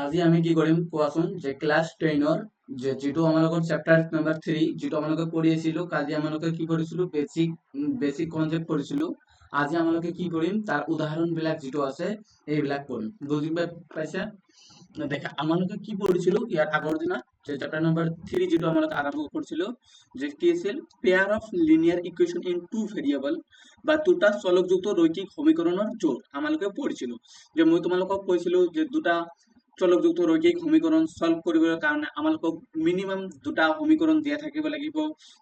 আজি আমি কি কৰিম কোৱাচোন যে ক্লাছ 10ৰ যে যিটো আমালোকৰ চেপ্টাৰ নাম্বাৰ 3 যিটো আমালোকে পঢ়ি আছিলো, কালি আমালোকে কি কৰিছিলো, বেসিক বেসিক কনচেপ্ট পঢ়িছিলো। আজি আমালোকে কি কৰিম, তাৰ উদাহৰণ বিলাক যিটো আছে এইবিলাক কৰিম। বুজি পাইছা? দেখা আমালোকে কি পঢ়িছিলো ইয়াৰ আগৰ দিনা, যে চেপ্টাৰ নাম্বাৰ 3 যিটো আমালোকে আৰম্ভ কৰিছিলো, যে কি আছিল pair of linear equation in two variable বা দুটা চলকযুক্ত ৰৈখিক সমীকৰণৰ জোৰ আমালোকে পঢ়িছিলো। যে মই তোমালোকক কৈছিলো যে দুটা চলকযুক্ত ৰৈখিক সমীকৰণ সলভ কৰিবৰ কাৰণে আমালোকক মিনিমাম দুটা সমীকৰণ দিয়া থাকিব লাগিব।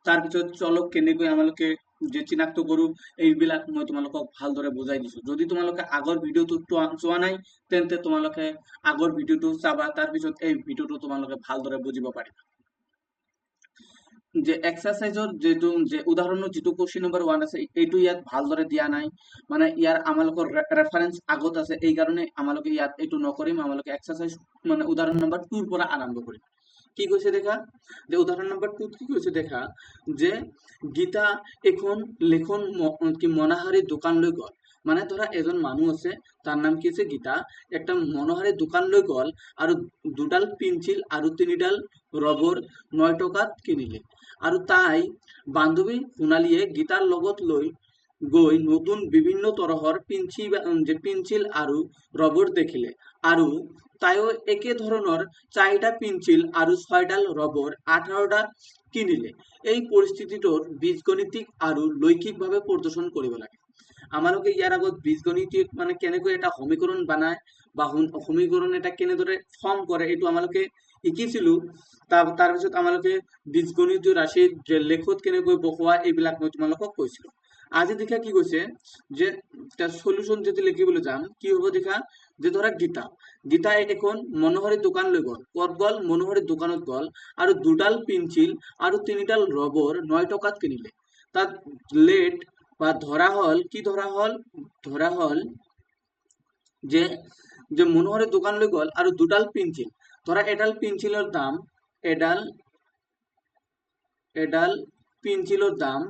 তাৰপিছত চলক কেনেকৈ আমালোকে যে চিনাক্ত কৰো, এইবিলাক মই তোমালোকক ভালদৰে বুজাই দিছো। যদি তোমালোকে আগৰ ভিডিঅ'টো চোৱা নাই, তেন্তে তোমালোকে আগৰ ভিডিঅ'টো চাবা, তাৰপিছত এই ভিডিঅ'টো তোমালোকে ভালদৰে বুজিব পাৰিবা। যে এক্সাৰচাইজৰ যিটো যে উদাহৰণৰ যিটো কুৱেশ্যন নম্বৰ 1 আছে, এইটো ইয়াত ভালদৰে দিয়া নাই, মানে ইয়াৰ আমালোকৰ ৰেফাৰেন্স আগত আছে, এই কাৰণে আমালোকে ইয়াত এইটো নকৰিম। আমালোকে এক্সাৰচাইজ মানে উদাহৰণ নম্বৰ 2 ৰ পৰা আৰম্ভ কৰিম। কি কৈছে দেখা, যে উদাহৰণ নম্বৰ 2 কি কৈছে দেখা, যে গীতা এখন লেখন কি মনাহাৰী দোকানলৈ গ'ল। মানে ধৰা এজন মানুহ আছে, তাৰ নাম কি আছে গীতা, একটা মনোহাৰী দোকানলৈ গ'ল আৰু দুডাল পেঞ্চিল আৰু তিনিডাল ৰবৰ 9 টকাত কিনিলে। আৰু তাই বান্ধৱী সোণালীয়ে গীতাৰ লগত লৈ গৈ নতুন বিভিন্ন তৰহৰ পেঞ্চিল আৰু ৰবৰ দেখিলে আৰু তাইও একে ধৰণৰ 4টা পেঞ্চিল আৰু 6ডাল ৰবৰ 18টা কিনিলে। এই পৰিস্থিতিটোৰ বীজগণিতিক আৰু লৈখিকভাৱে প্ৰদৰ্শন কৰিব লাগে। আমালোকে ইয়াৰ আগত বীজগণিতিক মানে কেনেকৈ এটা সমীকৰণ বানায় বা সমীকৰণ এটা কেনেদৰে ফৰ্ম কৰে এইটো আমালোকে শিকিছিলো। তাৰপিছত আমালোকে বীজগণিতীয় ৰাশিৰ যে লেখত কেনেকৈ বহোৱা এইবিলাক মই তোমালোকক কৈছিলো। আজি দেখা কি কৈছে যে সলিউশন যদি লিখিবলৈ যাম কি হ'ব দেখা, যে ধৰা গীতা এখন মনোহৰী দোকান লৈ গ'ল, ক'ত গ'ল, মনোহৰী দোকানত গ'ল আৰু দুডাল পেঞ্চিল আৰু তিনিডাল ৰবৰ 9 টকাত কিনিলে। তাত লেট বা ধৰা হ'ল কি, ধৰা হ'ল, ধৰা হ'ল যে যে মনোহৰী দোকানলৈ গ'ল আৰু দুডাল পেঞ্চিল, ধৰা এডাল পেঞ্চিলৰ দাম, এডাল এডাল পেঞ্চিলৰ দাম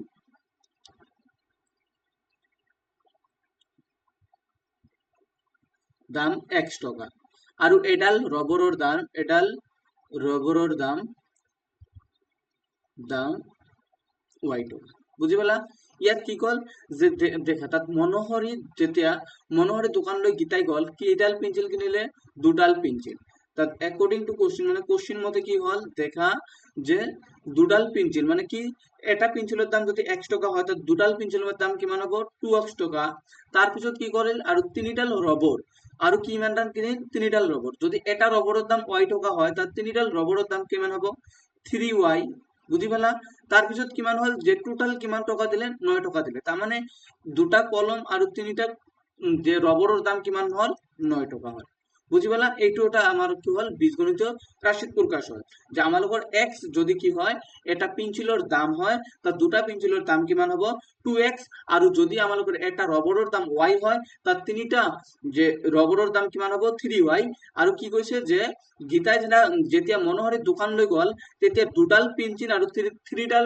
দাম 1 টকা আৰু এডাল ৰবৰৰ দাম, এডাল ৰবৰৰ দাম দাম ৱাই টকা। বুজি পালা? ইয়াত কি কল যে দেখা তাত মনোহৰী যেতিয়া মনোহৰী দোকানলৈ গীতাই গ'ল, কেইডাল পেঞ্চিল কিনিলে, দুডাল পেঞ্চিল। তাত একৰ্ডিং টু কোশ্চেন মানে কোশ্চেন মতে কি হ'ল দেখা যে দুডাল পেঞ্চিল মানে কি, এটা পেঞ্চিলৰ দাম যদি 1 টকা হয়, তাত দুডাল পেঞ্চিলৰ দাম কিমান হ'ব, 2x টকা। তাৰপিছত কি কৰিল আৰু তিনিডাল ৰবৰ আৰু কিমান দাম কিনিল, তিনিডাল ৰবৰ। যদি এটা ৰবৰৰ দাম ৱাই টকা হয়, তাত তিনিডাল ৰবৰৰ দাম কিমান হ'ব, 3y। বুজি পালা? তাৰপিছত কিমান হ'ল যে টোটাল কিমান টকা দিলে, 9 টকা দিলে। তাৰমানে দুটা কলম আৰু তিনিটা যে ৰবৰৰ দাম কিমান হ'ল, 9 টকা হ'ল। বুজি পালা? এইটো এটা আমাৰ কি হ'ল বীজগণিত ৰাশিত প্ৰকাশ হ'ল যে আমালোকৰ x যদি কি হয় এটা পেঞ্চিলৰ দাম হয়, তাৰ দুটা পেঞ্চিলৰ দাম কিমান হ'ব, 2x। আৰু যদি আমালোকৰ এটা ৰবৰৰ দাম y হয়, তাৰ তিনিটা যে ৰবৰৰ দাম কিমান হ'ব, 3y। আৰু কি কৈছে যে গীতাই যেতিয়া মনোহৰী দোকানলৈ গ'ল, তেতিয়া দুডাল পেঞ্চিল আৰু থ্ৰীডাল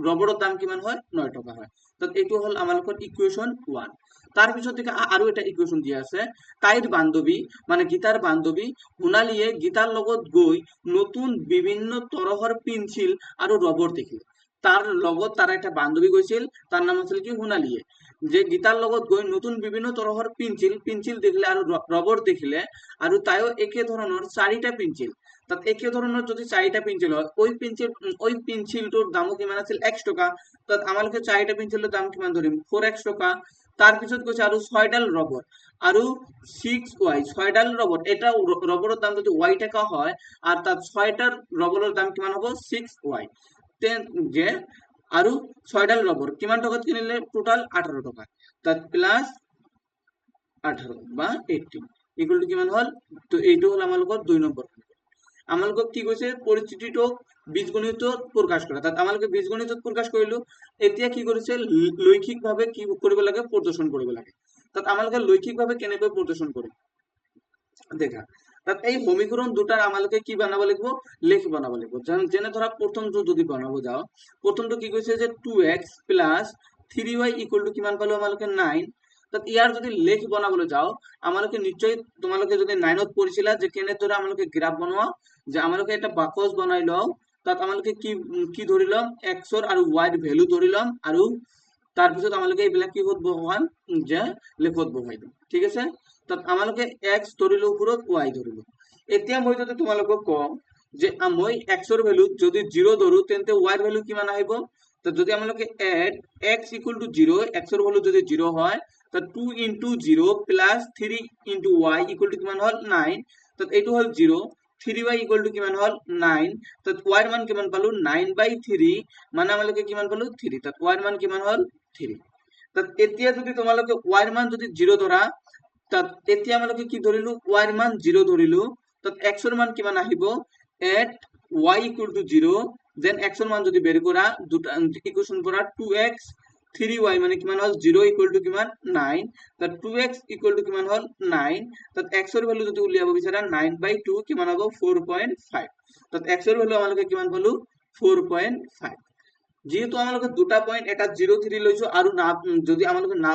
ৰবৰৰ দাম কিমান হয়, 9 টকা হয়। তাত এইটো হ'ল আমালোকৰ ইকুৱেশ্যন 1। তাৰপিছত দেখা আৰু এটা ইকুৱেশ্যন দিয়া আছে, তাইৰ বান্ধৱী মানে গীতাৰ বান্ধৱী সোণালীয়ে গীতাৰ লগত গৈ নতুন বিভিন্ন তৰহৰ পেঞ্চিল আৰু ৰবৰ দেখিলে। তাৰ লগত তাৰ এটা বান্ধৱী গৈছিল, তাৰ নাম আছিল কি, সোণালীয়ে। যে গীতাৰ লগত গৈ নতুন বিভিন্ন তৰহৰ পেঞ্চিল দেখিলে আৰু ৰবৰ দেখিলে আৰু তাইও একে ধৰণৰ 4টা পেঞ্চিল, তাত একে ধৰণৰ যদি 4টা পেঞ্চিল হয়, ওই পেঞ্চিলটোৰ দামো কিমান আছিল, 1 টকা। তাত আমালোকে 4টা পেঞ্চিলৰ দাম কিমান ধৰিম, 4x টকা। তাৰপিছত কৈছে আৰু 6ডাল ৰবৰ আৰু 6y, 6ডাল ৰবৰ, এটা ৰবৰৰ দাম যদি ৱাই টকা হয় আৰু তাত 6টাৰ ৰবৰৰ দাম কিমান হ'ব, 6y। যে আৰু 6ডাল ৰবৰ কিমান টকাত কিনিলে, টোটাল 18 টকা, তাত প্লাছ 18 বা 18 ইকুৱেল টু কিমান হ'ল, তো এইটো হ'ল আমালোকৰ 2 নম্বৰ। আমালোকক কি কৈছে, পৰিস্থিতিটোক বীজগণিতত প্ৰকাশ কৰা। তাত আমালোকে বীজগণিতত প্ৰকাশ কৰিলো। এতিয়া কি কৰিছে, লৈখিকভাৱে কি কৰিব লাগে, প্ৰদৰ্শন কৰিব লাগে। তাত আমালোকে লৈখিকভাৱে কেনেকৈ প্ৰদৰ্শন কৰিম দেখা, তাত এই সমীকৰণ দুটাৰ আমালোকে কি বনাব লাগিব, লেখ বনাব লাগিব। যেনে ধৰা প্ৰথমটো যদি বনাব যাওঁ, প্ৰথমটো কি কৈছে যে 2x plus 3y equal to কিমান পালো আমালোকে 9। তাত ইয়াৰ যদি লেখ বনাবলৈ যাওঁ, আমালোকে নিশ্চয় তোমালোকে যদি নাইনত পঢ়িছিলা যে কেনেদৰে আমালোকে গ্ৰাফ বনোৱা, যে আমালোকে এটা বাকচ বনাই লওঁ, তাত আমালোকে কি কি ধৰি ল'ম, এক্সৰ আৰু ৱাইৰ ভেলু ধৰি ল'ম, আৰু তাৰপিছত আমালোকে এইবিলাক কি বহাম, যে লেখত বহাই দিম। ঠিক আছে, তাত আমালোকে এক্স ধৰিলো ওপৰত, ৱাই ধৰিলো। এতিয়া মই যদি তোমালোকক কওঁ যে মই এক্সৰ ভেলু যদি জিৰ' ধৰো, তেন্তে ৱাইৰ ভেলু কিমান আহিব? তো যদি আমালোকে at x equal to zero', এক্সৰ ভেলু যদি জিৰ' হয়, তো two into zero' plus three into y equal to কিমান হ'ল? নাইন। তাত এইটো হ'ল zero', three y equal to কিমান হ'ল? নাইন। তাত ৱাইৰ মান কিমান পালো? নাইন বাই থ্ৰী, মানে আমালোকে কিমান পালো? থ্ৰী। তাত ৱাইৰ মান কিমান হ'ল? থ্ৰী। তাত এতিয়া যদি তোমালোকে ৱাইৰ মান যদি জিৰ' ধৰা, তাত এতিয়া আমালোকে কি ধৰিলো? ৱাইৰ মান জিৰ' ধৰিলো। তাত এক্সৰ মান কিমান আহিব? At y equal to zero', then এক্সৰ মান যদি বেৰ কৰা দুটা ইকুৱেশ্যন পৰা, টু এক্স থ্ৰী ৱাই মানে কিমান হ'ল? জিৰ' ইকুৱেল টু কিমান? নাইন। তাত টু এক্স ইকুৱেল টু কিমান হ'ল? নাইন। তাত এক্সৰ ভেলু যদি উলিয়াব বিচাৰা, নাইন বাই টু কিমান হ'ব? 4.5। তাত এক্সৰ ভেলু আমালোকে কিমান পালো? 4.5। যিহেতু আমালোকে দুটা পইণ্ট, এটা জিৰ' থ্ৰী লৈছো, আৰু না যদি আমালোকে না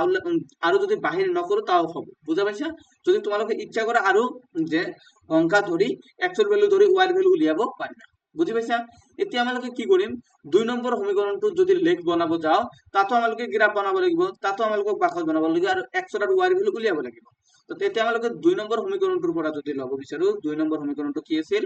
আৰু যদি বাহিৰ নকৰো তাও হ'ব। বুজা পাইছা? যদি তোমালোকে ইচ্ছা কৰা আৰু যে সংখ্যা ধৰি এক্সৰ ভেলু ধৰি ৱাইৰ ভেলু উলিয়াব পাৰিবা। বুজি পাইছা? এতিয়া আমালোকে কি কৰিম, 2 নম্বৰ সমীকৰণটোত যদি লেখ বনাব যাওঁ, তাতো আমালোকে গ্ৰাফ বনাব লাগিব, তাতো আমালোকক বাকচ বনাব লাগিব, আৰু এক্সৰ আৰু ৱাইৰ ভেলু উলিয়াব লাগিব। তো তেতিয়া আমালোকে 2 নম্বৰ সমীকৰণটোৰ পৰা যদি ল'ব বিচাৰো, 2 নম্বৰ সমীকৰণটো কি আছিল,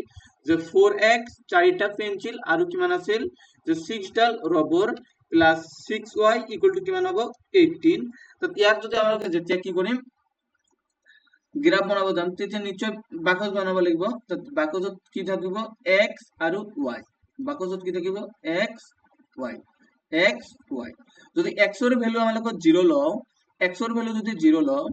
যে ফ'ৰ এক্স চাৰিটা পেঞ্চিল আৰু কিমান আছিল, যে ছিক্সডাল rubber plus six y equal to কিমান হ'ব? 18। তো ইয়াত যদি আমালোকে যেতিয়া কি কৰিম, গ্ৰাফ বনাব যাম, তেতিয়া নিশ্চয় বাকচ বনাব লাগিব। তাত বাকচত কি থাকিব? এক্স আৰু ৱাই। বাকচত কি থাকিব? X Y, x Y. যদি এক্সৰ ভেলু আমালোকৰ জিৰ' লওঁ, এক্সৰ ভেলু যদি জিৰ' লওঁ,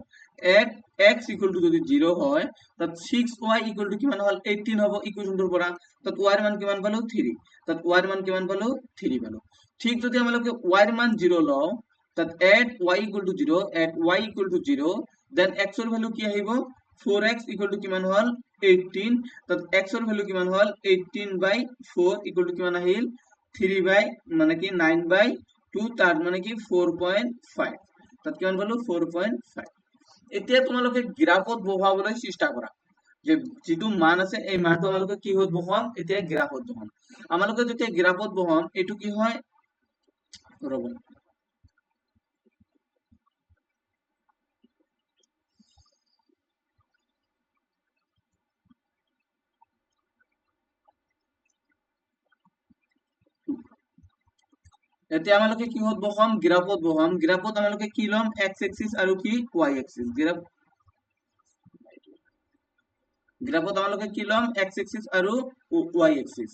এট এক্স ইকুৱেল টু যদি জিৰ' হয়, তাত ছিক্স ৱাই ইকুৱেল টু কিমান হ'ল? 18 হ'ব ইকুৱেশ্যনটোৰ পৰা। তাত ৱাইৰ মান কিমান পালো? থ্ৰী। তাত ৱাইৰ মান কিমান পালো? থ্ৰী পালো। ঠিক যদি আমালোকে ৱাইৰ মান জিৰ' লওঁ, তাত at y equal to zero', at y equal to zero', then এক্সৰ ভেলু কি আহিব? ফ'ৰ এক্স ইকুৱেল টু কিমান হ'ল? 18। তাত এক্সৰ ভেলু কিমান হ'ল? 18 বাই ফ'ৰ ইকুৱেল টু কিমান আহিল? থ্ৰী বাই মানে কি নাইন বাই টু, তাৰ মানে কি 4.5। তাত কিমান পালো? 4.5। এতিয়া তোমালোকে গ্ৰাফত বহুৱাবলৈ চেষ্টা কৰা, যে যিটো মান আছে এই মানটো আমালোকে কিহত বহুৱাম? এতিয়া গ্ৰাফত বহুৱাম। আমালোকে যেতিয়া গ্ৰাফত বহুৱাম, এইটো কি হয়, ৰ'ব, এতিয়া আমালোকে কিহত বহাম? গ্ৰাফত বহাম। গ্ৰাফত আমালোকে কি ল'ম? এক্স এক্সিছ আৰু কি ৱাই এক্সিছ। গ্ৰাফত আমালোকে কি ল'ম? এক্স এক্সিছ আৰু ৱাই এক্সিছ।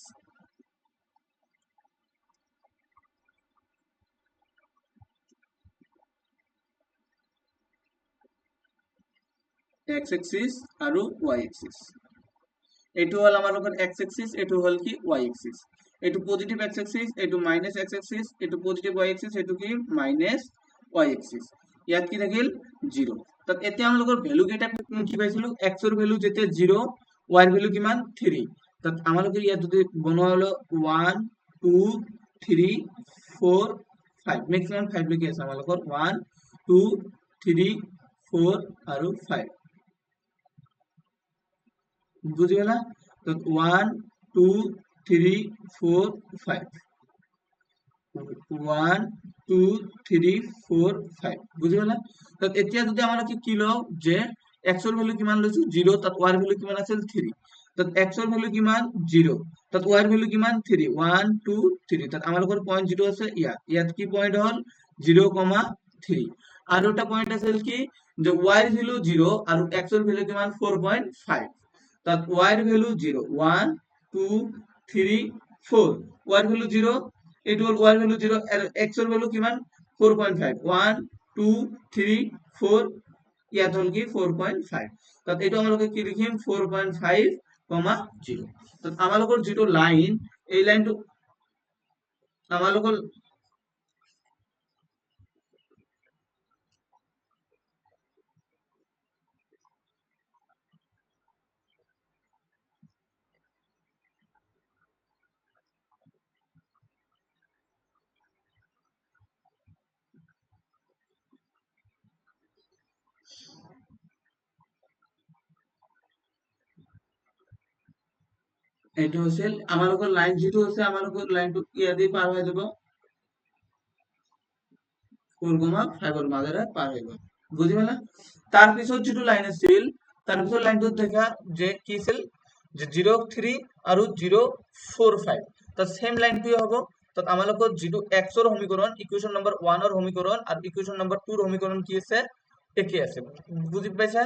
এক্স এক্সিছ আৰু ৱাই এক্সিছ। এইটো হ'ল আমালোকৰ এক্স এক্সিছ, এইটো হ'ল কি ৱাই এক্সিছ। এইটো পজিটিভ এক্স এক্সিছ, এইটো মাইনাছ এক্স এক্সিছ, এইটো পজিটিভ ৱাই এক্সিছ, এইটো কি মাইনাছ ৱাই এক্সিছ। ইয়াত কি থাকিল? জিৰ'। তাত এতিয়া আমালোকৰ ভেলু কেইটা কি পাইছিলো? এক্সৰ ভেলু যেতিয়া জিৰ', ৱাইৰ ভেলু কিমান? থ্ৰী। তাত আমালোকে ইয়াত যদি বনোৱা হলো one two three four five, maximum five লৈকে আছে আমালোকৰ, ওৱান টু থ্ৰী ফ'ৰ আৰু ফাইভ। বুজি গ'লা? তাত one two three four five, one two three four five. বুজি গ'লা? তাত এতিয়া যদি আমালোকে কি লওঁ, যে এক্সৰ ভেলু কিমান লৈছো? জিৰ'। তাত ৱাইৰ ভেলু কিমান আছিল? থ্ৰী। তাত এক্সৰ ভেলু কিমান? জিৰ'। তাত ৱাইৰ ভেলু কিমান? থ্ৰী। One two three. তাত আমালোকৰ পইণ্ট যিটো আছে ইয়াত, ইয়াত কি পইণ্ট হ'ল? জিৰ' কমা থ্ৰী। আৰু এটা পইণ্ট আছিল কি, যে ৱাইৰ ভেলু জিৰ' আৰু এক্সৰ ভেলু কিমান? 4.5। তাত ৱাইৰ value zero', one two three four, ৱাইৰ value zero', এইটো হ'ল ৱাইৰ ভেলু জিৰ' আৰু এক্সৰ ভেলু কিমান? 4.5। ওৱান টু থ্ৰী ফ'ৰ, ইয়াত হ'ল কি 4.5। তাত এইটো আমালোকে কি লিখিম? 4.5 কমা জিৰ'। তাত আমালোকৰ যিটো লাইন, এই লাইনটো আমালোকৰ এইটো হৈছিল আমালোকৰ লাইন, যিটো হৈছে আমালোকৰ লাইনটো ইয়াদি পাৰ হৈ যাব 4,5 মাজেৰে পাৰ হৈ গ'ল, বুজি পালা? তাৰপিছত যিটো লাইন আছিল, তাৰপিছত লাইনটোত দেখা যে কি আছিল যে 0 3 আৰু 0 4 5, তাত ছেম লাইনটোৱে হ'ব। তাত আমালোকৰ যিটো এক্সৰ সমীকৰণ, ইকুৱেশ্যন নম্বৰ 1ৰ সমীকৰণ আৰু ইকুৱেশ্যন নম্বৰ 2ৰ সমীকৰণ কি আছে, একে আছে, বুজি পাইছা?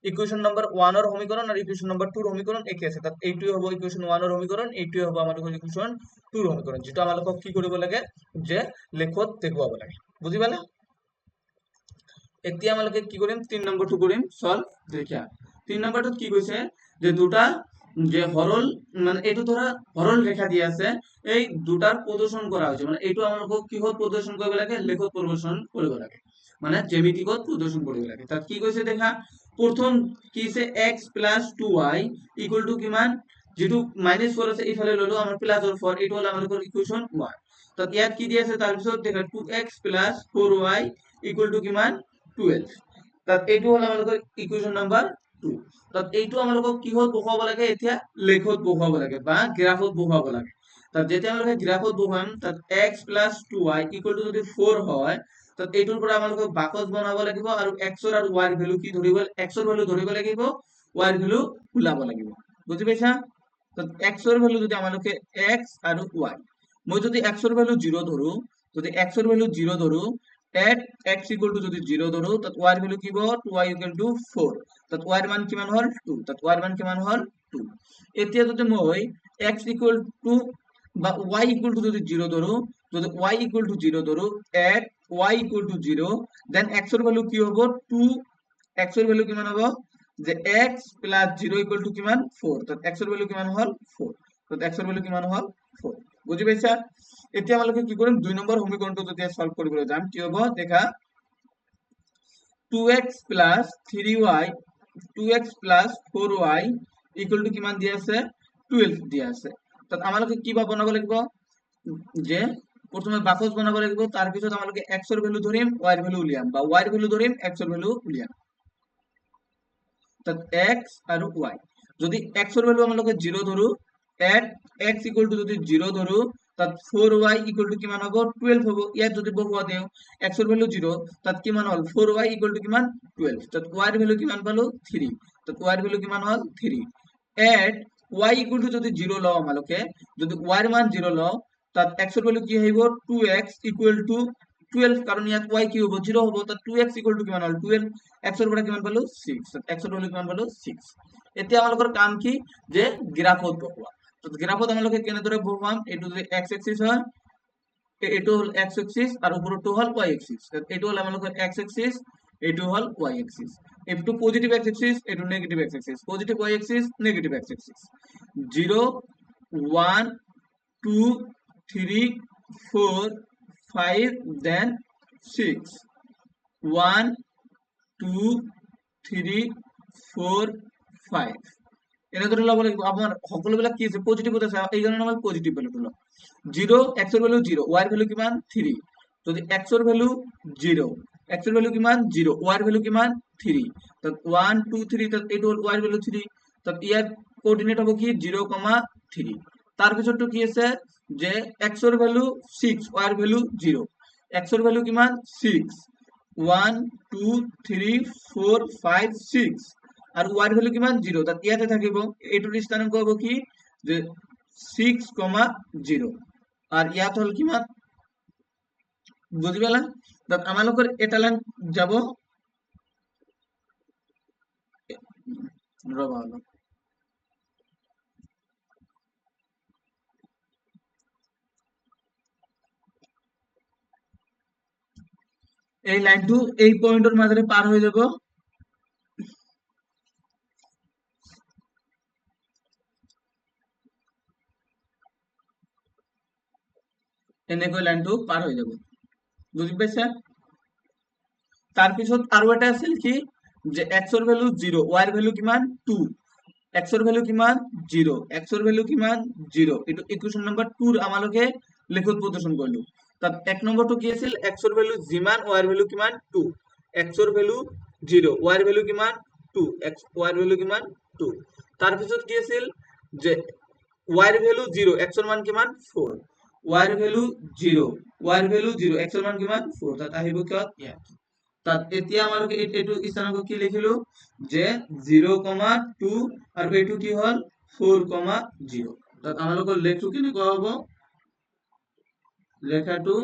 ইকুৱেশ্যন নম্বৰ 1ৰ সমীকৰণ আৰু ইকুৱেশ্যন নম্বৰ 2ৰ সমীকৰণ একে আছে। তাত এইটোৱে হ'ব ইকুৱেশ্যন 1ৰ সমীকৰণ, এইটোৱে হ'ব আমালোকৰ ইকুৱেশ্যন 2ৰ সমীকৰণ, যিটো আমালোকক কি কৰিব লাগে যে লেখত দেখুৱাব লাগে, বুজি পালা? এতিয়া আমালোকে কি কৰিম, 3 নম্বৰটো কৰিম সলভ। দেখা 3 নম্বৰটোত কি কৈছে যে দুটা যে সৰল, মানে এইটো ধৰা সৰল ৰেখা দিয়া আছে, এই দুটাৰ প্ৰদৰ্শন কৰা হৈছে, মানে এইটো আমালোকক কিহত প্ৰদৰ্শন কৰিব লাগে, লেখত প্ৰদৰ্শন কৰিব লাগে, মানে জ্যামিতিকত প্ৰদৰ্শন কৰিব লাগে। তাত কি কৈছে দেখা, প্ৰথম কি আছে x plus 2y equal to কিমান, যিটো মাইনাস 4 আছে এইফালে ললো আমাৰ প্লাস 4, এইটো হ'ল আমালোকৰ ইকুৱেশ্যন 1। তাত ইয়াত কি দিয়া আছে, তাৰপিছত দেখা 2x plus 4y equal to কিমান 12। তাত এইটো হ'ল আমালোকৰ ইকুৱেশ্যন নাম্বাৰ 2। তাত এইটো আমালোকক কিহত বহুৱাব লাগে, এতিয়া লেখত বহুৱাব লাগে বা গ্ৰাফত বহুৱাব লাগে। তাত যেতিয়া আমালোকে গ্ৰাফত বহুৱাম, তাত x plus 2y equal to যদি 4 হয়, তাত এইটোৰ পৰা আমালোকক বাকচ বনাব লাগিব আৰু x ৰ আৰু y ৰ ভ্যালু কি ধৰিব, x ৰ ভ্যালু ধৰিব লাগিব, y ৰ ভ্যালু ওলাব লাগিব, বুজি পাইছা? তাত x ৰ ভ্যালু যদি আমালোকে x আৰু y, মই যদি x ৰ ভ্যালু 0 ধৰো, যদি x ৰ ভ্যালু 0 ধৰো, at x equal to যদি 0 ধৰো, তাত y ৰ ভ্যালু কি হ'ব, 2y equal to 4, তাত y ৰ মান কিমান হ'ল 2, তাত y ৰ মান কিমান হ'ল 2। এতিয়া যদি মই x equal to বা y equal to যদি 0 ধৰো, যদি y equal to 0 ধৰো, at y equal to 0, then x ৰ ভ্যালু কি হ'ব 2, x ৰ ভ্যালু কিমান হ'ব যে x plus 0 equal to কিমান 4, তাত x ৰ ভ্যালু কিমান হ'ল 4, তাত x ৰ ভ্যালু কিমান হ'ল 4, বুজি পাইছা? এতিয়া আমালোকে কি কৰিম, 2 নম্বৰ সমীকৰণটো যেতিয়া সলভ কৰিবলৈ যাম কি হ'ব দেখা, 2x plus 3y, 2x plus 4y equal to কিমান দিয়া আছে 12 দিয়া আছে। তাত আমালোকে কি বা বনাব লাগিব যে প্ৰথমে বাকচ বনাব লাগিব, তাৰপিছত আমালোকে x ৰ ভ্যালু ধৰিম, y ৰ ভ্যালু উলিয়াম, বা y ৰ ভ্যালু ধৰিম, x ৰ ভ্যালু উলিয়াম। তাত x আৰু y, যদি x ৰ ভ্যালু আমালোকে 0 ধৰো, at x equal to যদি 0 ধৰো, তাত 4y equal to কিমান হ'ব 12 হ'ব। ইয়াত যদি বহুৱা দেও x ৰ ভ্যালু 0, তাত কিমান হ'ল 4y equal to কিমান 12, তাত y ৰ ভ্যালু কিমান পালো 3, তাত y ৰ ভ্যালু কিমান হ'ল 3। at y equal to যদি 0 লওঁ আমালোকে, যদি y ৰ মান 0 লওঁ, তাত x ৰ ভ্যালু কি আহিব 2x equal to 12, কাৰণ ইয়াত y কি হ'ব 0 হ'ব, তাত 2x equal to কিমান হ'ল 12, x ৰ পৰা কিমান পালো 6, তাত x ৰ ভ্যালু কিমান পালো 6। এতিয়া আমালোকৰ কাম কি যে গ্ৰাফত বহুৱা। তো গ্ৰাফত আমালোকে কেনেদৰে বহুৱাম, এইটো যদি x axis হয়, এইটো হ'ল x axis আৰু ওপৰটো হ'ল y axis, এইটো হ'ল আমালোকৰ x axis, এইটো হ'ল y axis, এইটো পজিটিভ x axis, এইটো negative x axis, positive y axis, negative x axis, 0 1 2 3 4 5 then 6, 1 2 3 4 5, এনেদৰে ল'ব লাগিব। আমাৰ সকলোবিলাক কি আছে পজিটিভত আছে, এই কাৰণে আমাৰ পজিটিভ ভ্যালুটো ল'ম। 0 x ৰ ভ্যালু 0, y ৰ ভ্যালু কিমান 3, যদি x ৰ ভ্যালু 0, x ৰ ভ্যালু কিমান 0, y ৰ ভ্যালু কিমান 3, তাত 1 2 3, তাত এইটো হ'ল y ৰ ভ্যালু 3, তাত ইয়াৰ কোঅৰ্ডিনেট হ'ব কি 0, 3। তাৰ পিছতটো কি আছে যে x ৰ ভ্যালু 6, y ৰ ভ্যালু 0, x ৰ ভ্যালু কিমান 6, 1 2 3 4 5 6, আৰু y ৰ ভ্যালু কিমান 0, তাত ইয়াতে থাকিব, এইটোৰ স্থানাংক হ'ব কি যে 6, 0, আৰু ইয়াত হ'ল কিমান, বুজি পালা? তাত আমালোকৰ এটা লাইন যাব, ৰবা অলপ, এই লাইনটো এই পইণ্টৰ মাজেৰে পাৰ হৈ যাব, এনেকৈ লাইনটো পাৰ হৈ যাব, বুজি পাইছা? তাৰপিছত আৰু এটা আছিল কি যে x ৰ ভ্যালু 0, y ৰ ভ্যালু কিমান 2, x ৰ ভ্যালু কিমান 0, x ৰ ভ্যালু কিমান 0, এইটো ইকুৱেশ্যন নম্বৰ 2 ৰ আমালোকে লেখত প্ৰদৰ্শন কৰিলো। তাত এক নম্বৰটো কি আছিল, x ৰ ভ্যালু যিমান y ৰ ভ্যালু কিমান 2, x ৰ ভ্যালু 0, y ৰ ভ্যালু কিমান 2, x y ৰ ভ্যালু কিমান 2। তাৰপিছত কি আছিল যে y ৰ ভ্যালু 0, x ৰ মান কিমান 4, y ৰ ভ্যালু 0, y ৰ ভ্যালু 0, x ৰ মান কিমান 4, তাত আহিব কিয় ইয়াত। তাত এতিয়া আমালোকে এইটো স্থানাংক কি লিখিলো যে 0, 2 আৰু এইটো কি হ'ল 4, 0। তাত আমালোকৰ লেখটো কেনেকুৱা হ'ব, লেখাটো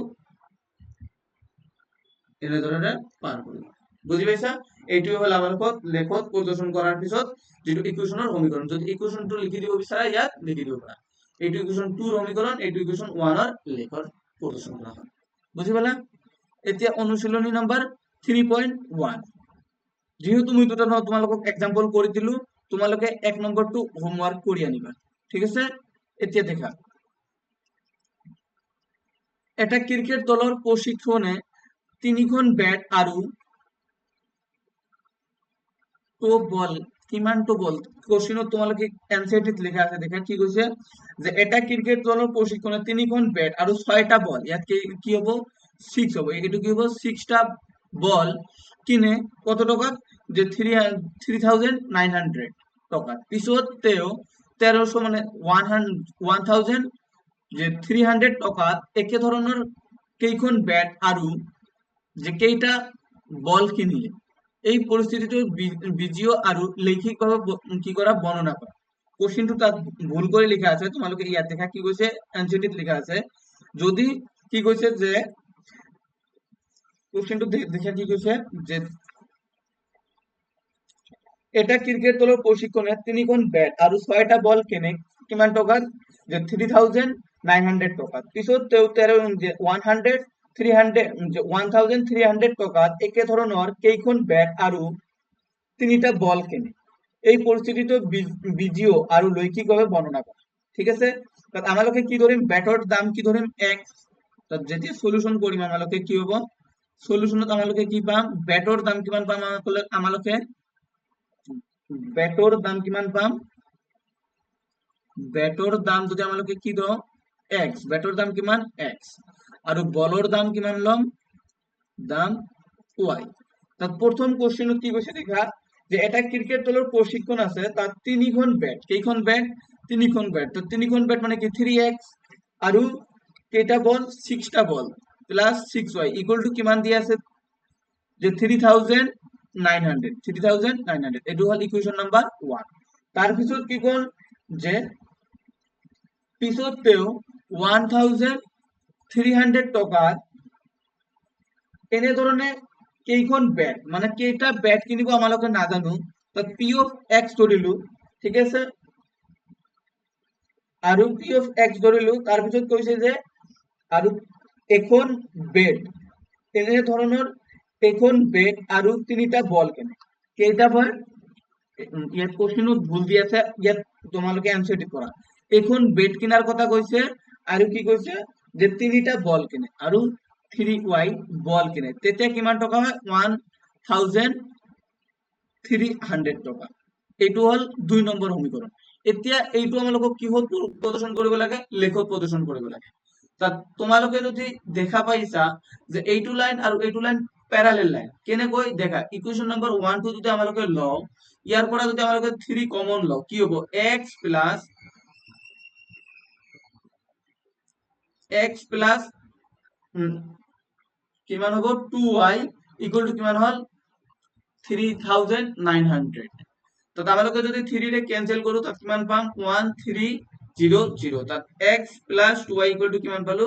এনেধৰণে পাৰ কৰিম। বুজি পাইছা? এইটোৱে হ'ল আমালোকক লেখত প্ৰদৰ্শন কৰাৰ পিছত যিটো ইকুৱেশ্যনৰ সমীকৰণ। যদি ইকুৱেশ্যনটো লিখি দিব বিচাৰা ইয়াত লিখি দিব পাৰা। এইটো ইকুৱেশ্যন 2 ৰ সমীকৰণ, এইটো ইকুৱেশ্যন 1 ৰ লেখত প্ৰদৰ্শন কৰা হয়। বুজি পালা? এতিয়া অনুশীলনী নম্বৰ 3.1। যিহেতু মই দুটা তোমালোকক এক্সাম্পল কৰি দিলো, তোমালোকে 1 নম্বৰটো হোমৱৰ্ক কৰি আনিবা, ঠিক আছে? এতিয়া দেখা, এটা ক্ৰিকেট দলৰ প্ৰশিক্ষণে তিনিখন বেট আৰু টপ বল, কিমানটো বল কোশ্চেনত তোমালোকে এনসিইআৰটিত লেখা আছে। দেখা কি কৈছে যে এটা ক্ৰিকেট দলৰ প্ৰশিক্ষণে তিনিখন বেট আৰু 6টা বল, ইয়াত কি হ'ব 6 হ'ব, এইটো কি হ'ব 6টা বল কিনে কত টকাত যে 3900 টকাত। পিছত তেওঁ তেৰশ মানে ওৱান থাউজেণ্ড যে থ্ৰী হাণ্ড্ৰেড টকাত একে ধৰণৰ কেইখন বেট আৰু যে কেইটা বল কিনিলে। এই পৰিস্থিতিটো বীজীয় আৰু লৈখিকভাৱে কি কৰা বৰ্ণনা কৰা। কোশ্চেনটো তাত ভুল কৰি লিখা আছে, তোমালোকে ইয়াত দেখা কি কৈছে এনসিইআরটিত লিখা আছে। যদি কি কৈছে যে কোশ্চেনটো দেখা কি কৈছে যে এটা ক্ৰিকেট দলৰ প্ৰশিক্ষণে তিনিখন বেট আৰু 6টা বল কিনে কিমান টকাত যে 3900 টকাত। পিছত তেওঁ তেৰ যে ওৱান হাণ্ড্ৰেড থ্ৰী হাণ্ড্ৰেড যে ওৱান থাউজেণ্ড থ্ৰী হাণ্ড্ৰেড টকাত একে ধৰণৰ কেইখন বেট আৰু তিনিটা বল কিনে। এই পৰিস্থিতিটো বীজীয় আৰু লৈখিকভাৱে বৰ্ণনা কৰা, ঠিক আছে? তাত আমালোকে কি ধৰিম, বেটৰ দাম কি ধৰিম এক্স। তাত যেতিয়া সলিউশন কৰিম আমালোকে কি হ'ব, সলিউশনত আমালোকে কি পাম, বেটৰ দাম কিমান পাম আমালোকে বেটৰ দাম কিমান পাম, বেটৰ দাম যদি আমালোকে কি ধৰো এক্স, বেটৰ দাম কিমান এক্স আৰু বলৰ দাম কিমান ল'ম, দাম ৱাই। তাত প্ৰথম কোশ্চেনত কি কৈছে দেখা যে এটা ক্ৰিকেট দলৰ প্ৰশিক্ষণ আছে, তাত তিনিখন বেট, কেইখন বেট, তিনিখন বেট। তো তিনিখন বেট মানে কি থ্ৰী এক্স আৰু কেইটা বল, 6টা ball plus six y equal to কিমান দিয়া আছে যে 3900, 3900। এইটো হ'ল ইকুৱেশ্যন নাম্বাৰ 1। তাৰপিছত কি ক'ল যে পিছত তেওঁ 1300 টকাত এনেধৰণে কেইখন বেট মানে কেইটা বেট কিনিব আমালোকে নাজানো, তাত পি অফ এক্স ধৰিলো, ঠিক আছে? আৰু পি অফ এক্স ধৰিলো। তাৰপিছত কৈছে যে আৰু এখন বেট এনেধৰণৰ এখন বেট আৰু তিনিটা বল কেনে, কেইটা বল, ইয়াত কোশ্চেনত ভুল দি আছে, ইয়াত তোমালোকে এনসাৰটি কৰা। এখন বেট কিনাৰ কথা কৈছে আৰু কি কৈছে যে তিনিটা বল কিনে আৰু থ্ৰী ৱাই বল কিনে, তেতিয়া কিমান টকা হয় 1300 টকা। এইটো হ'ল 2 নম্বৰ সমীকৰণ। এতিয়া এইটো আমালোকক কিহত প্ৰদৰ্শন কৰিব লাগে, লেখত প্ৰদৰ্শন কৰিব লাগে। তাত তোমালোকে যদি দেখা পাইছা যে এইটো লাইন আৰু এইটো লাইন প্যাৰালেল লাইন, কেনেকৈ দেখা, ইকুৱেশ্যন নম্বৰ 1 2 যদি আমালোকে লওঁ, ইয়াৰ পৰা যদি আমালোকে 3 কমন লওঁ কি হ'ব, এক্স প্লাছ কিমান হ'ব টু ৱাই ইকুৱেল টু কিমান হ'ল 3900। তো আমালোকে যদি 3 ৰে কেনসেল কৰো তাত কিমান পাম 1300। তাত x plus two y equal to কিমান পালো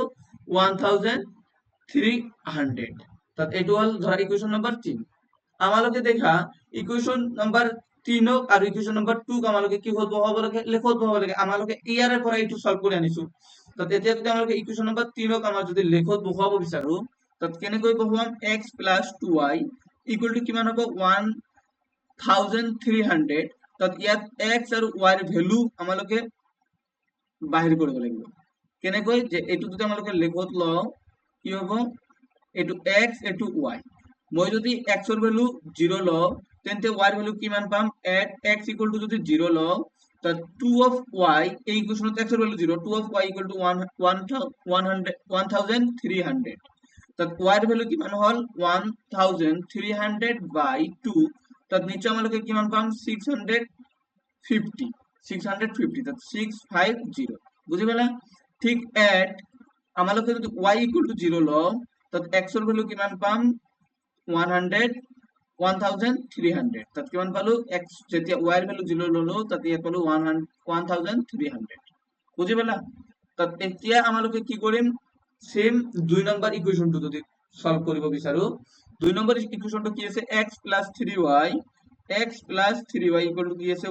1300। তাত এইটো হ'ল ধৰা ইকুৱেশ্যন নম্বৰ 3। আমালোকে দেখা ইকুৱেশ্যন নম্বৰ 3 আৰু ইকুৱেশ্যন নম্বৰ 2 আমালোকে কি হ'ল বহাব লাগে, লেখত বহাব লাগে। আমালোকে ইয়াৰে পৰা এইটো সলভ কৰি আনিছো। তাত এতিয়া যদি আমালোকে ইকুৱেশ্যন নম্বৰ 3 আমাৰ যদি লেখত বহাব বিচাৰো তাত কেনেকৈ বহাম, x plus two y equal to কিমান হ'ব 1300। তাত ইয়াত x আৰু y ৰ ভ্যালু আমালোকে বাহিৰ কৰিব লাগিব। কেনেকৈ, যে এইটো যদি আমালোকে লেখত লওঁ কি হ'ব, এইটো x এইটো y। মই যদি x ৰ ভ্যালু 0 লওঁ তেন্তে y ৰ ভ্যালু কিমান পাম, at x equal to যদি 0 লওঁ তাত 2 of y, এই ইকুৱেশ্যনত x ৰ value 0, 2 of y equal to one, one one hundred, one thousand three hundred। তাত y ৰ ভ্যালু কিমান হ'ল 1300 by 2। তাত নিশ্চয় আমালোকে কিমান পাম 600 ফিফটি, 650, তাত 650, বুজি পালা? ঠিক এট আমালোকে যদি ৱাই ইকুৱেল টু জিৰ' লওঁ, তাত এক্সৰ ভেলু কিমান পাম? 1300। তাত কিমান পালো? এক্স যেতিয়া ৱাইৰ ভেলু জিৰ' ললো, তাত ইয়াত পালো 1300, বুজি পালা? তাত এতিয়া আমালোকে কি কৰিম? সেম 2 নম্বৰ ইকুৱেশ্যনটো যদি সলভ কৰিব বিচাৰো, 2 নম্বৰ ইকুৱেশ্যনটো কি আছে? X plus three y, x plus three y equal to কি আছে?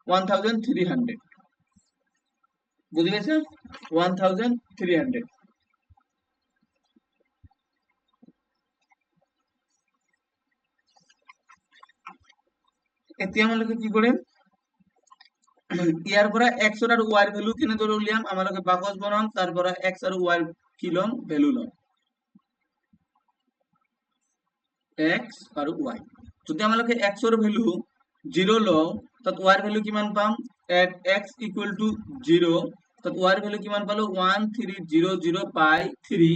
1300, বুজি পাইছা? 1300। এতিয়া আমালোকে কি কৰিম? ইয়াৰ পৰা x আৰু y ৰ ভ্যালু কেনেদৰে উলিয়াম? আমালোকে বাকচ বনাম, তাৰ পৰা x আৰু y ৰ কি ল'ম? ভ্যালু ল'ম, x আৰু y। যদি আমালোকে x ৰ ভ্যালু 0 লওঁ, তাত y ৰ ভ্যালু কিমান পাম? At x equal to 0, তাত y ৰ ভ্যালু কিমান পালো? 1300 বাই 3।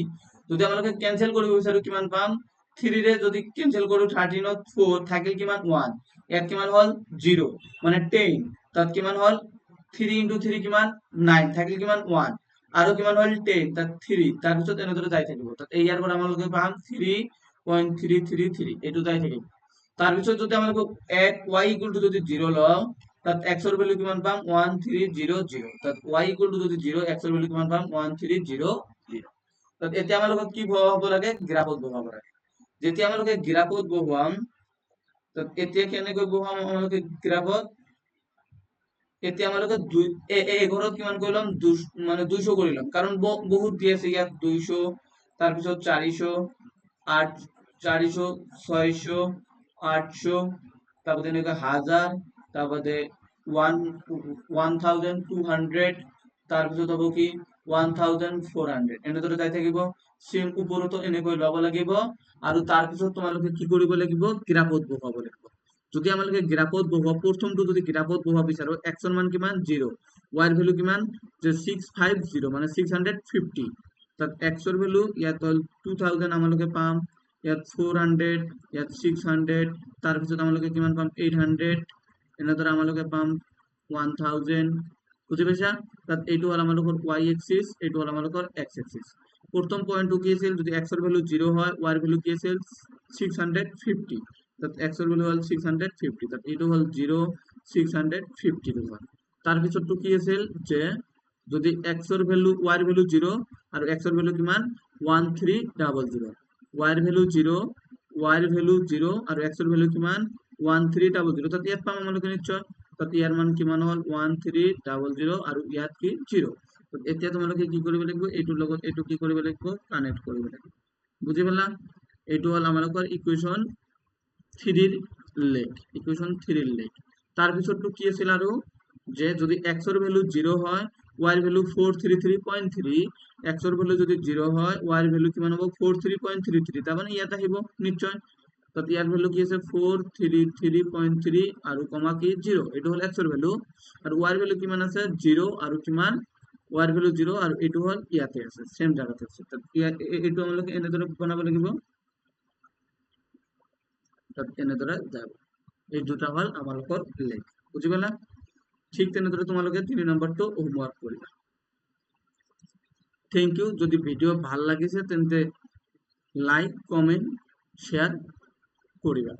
যদি আমালোকে কেনসেল কৰিব বিচাৰো কিমান পাম? 3 ৰে যদি কেনসেল কৰো, 13 ত 4 থাকিল কিমান? 1। ইয়াত কিমান হ'ল? 0, মানে 10। তাত কিমান হ'ল? 3 ইনটু 3 কিমান? 9, থাকিল কিমান? 1। আৰু কিমান হ'ল? 10, তাত 3। তাৰপিছত এনেদৰে যাই থাকিব। তাত এই ইয়াৰ পৰা আমালোকে পাম 3.333, এইটো যাই থাকিব। তাৰপিছত যদি আমালোকে at y equal to যদি 0 লওঁ, তাত x ৰ ভ্যালু কিমান পাম? 1300। তাত y equal to যদি 0, x ৰ ভ্যালু কিমান পাম? 1300। তাত এতিয়া আমালোকক কি বহাব লাগে? গ্ৰাফত বহাব লাগে। যেতিয়া আমালোকে গ্ৰাফত বহুৱাম, তাত এতিয়া কেনেকৈ বহুৱাম আমালোকে গ্ৰাফত? এতিয়া আমালোকে দুই এই ঘৰত কিমান কৰি ল'ম? মানে 200 কৰি ল'ম, কাৰণ বহুত দি আছে ইয়াত 200, তাৰপিছত 400, আঠ, 400, 600, 800, তাৰপিছত এনেকৈ 1000, তাৰপাছতে 1200, তাৰপিছত হ'ব কি 1400, এনেদৰে যাই থাকিব। সেম ওপৰতো এনেকৈ ল'ব লাগিব। আৰু তাৰপিছত তোমালোকে কি কৰিব লাগিব? গ্ৰাফত বহুৱাব লাগিব। যদি আমালোকে গ্ৰাফত বহুৱা, প্ৰথমটো যদি গ্ৰাফত বহুৱাব বিচাৰো, x ৰ মান কিমান? 0, y ৰ ভ্যালু কিমান? যে 650, মানে 650। তাত x ৰ ভ্যালু ইয়াত হ'ল 2000 আমালোকে পাম, ইয়াত 400, ইয়াত 600, তাৰপিছত আমালোকে কিমান পাম? 800, এনেদৰে আমালোকে পাম 1000, বুজি পাইছা? তাত এইটো হ'ল আমালোকৰ y axis, এইটো হ'ল আমালোকৰ x axis। প্ৰথম পইণ্টটো কি আছিল? যদি x ৰ ভ্যালু 0 হয়, y ৰ ভ্যালু কি আছিল? 650। তাত x ৰ ভ্যালু হ'ল 650, তাত এইটো হ'ল 0, 650 টো হ'ল। তাৰপিছতটো কি আছিল যে যদি x ৰ ভ্যালু, y ৰ ভ্যালু 0 আৰু x ৰ ভ্যালু কিমান? 1300, y ৰ ভ্যালু 0, y ৰ ভ্যালু 0 আৰু x ৰ ভ্যালু কিমান? 1300। তাত ইয়াত পাম আমালোকে নিশ্চয়। তাত ইয়াৰ মান কিমান হ'ল? 1300 আৰু ইয়াত কি 0। এতিয়া তোমালোকে কি কৰিব লাগিব? এইটোৰ লগত এইটো কি কৰিব লাগিব? কানেক্ট কৰিব লাগিব, বুজি পালা? এইটো হ'ল আমালোকৰ ইকুৱেশ্যন থ্ৰীৰ লেখ, ইকুৱেশ্যন থ্ৰীৰ লেখ। তাৰপিছতটো কি আছিল আৰু যে যদি x ৰ ভ্যালু 0 হয়, y ৰ ভ্যালু 433.3, x ৰ ভ্যালু যদি 0 হয়, y ৰ ভ্যালু কিমান হ'ব? 43.33, তাৰ মানে ইয়াত আহিব নিশ্চয়। তাত ইয়াৰ ভ্যালু কি আছে? 433.3 আৰু কমা কি 0, এইটো হ'ল x ৰ ভ্যালু। আৰু y ৰ ভ্যালু কিমান আছে? 0 আৰু কিমান? y ৰ ভ্যালু 0 আৰু এইটো হ'ল ইয়াতে আছে, সেম জায়গাতে আছে। তাত এইটো আমালোকে এনেদৰে বনাব লাগিব, তাত এনেদৰে যাব। এই দুটা হ'ল আমালোকৰ লেখ, বুজি পালা? ঠিক তেনেদৰে তোমালোকে 3 নম্বৰটো হোমৱৰ্ক কৰিবা। Thank you. যদি ভিডিঅ' ভাল লাগিছে তেন্তে লাইক, কমেন্ট, শ্বেয়াৰ কৰিবা।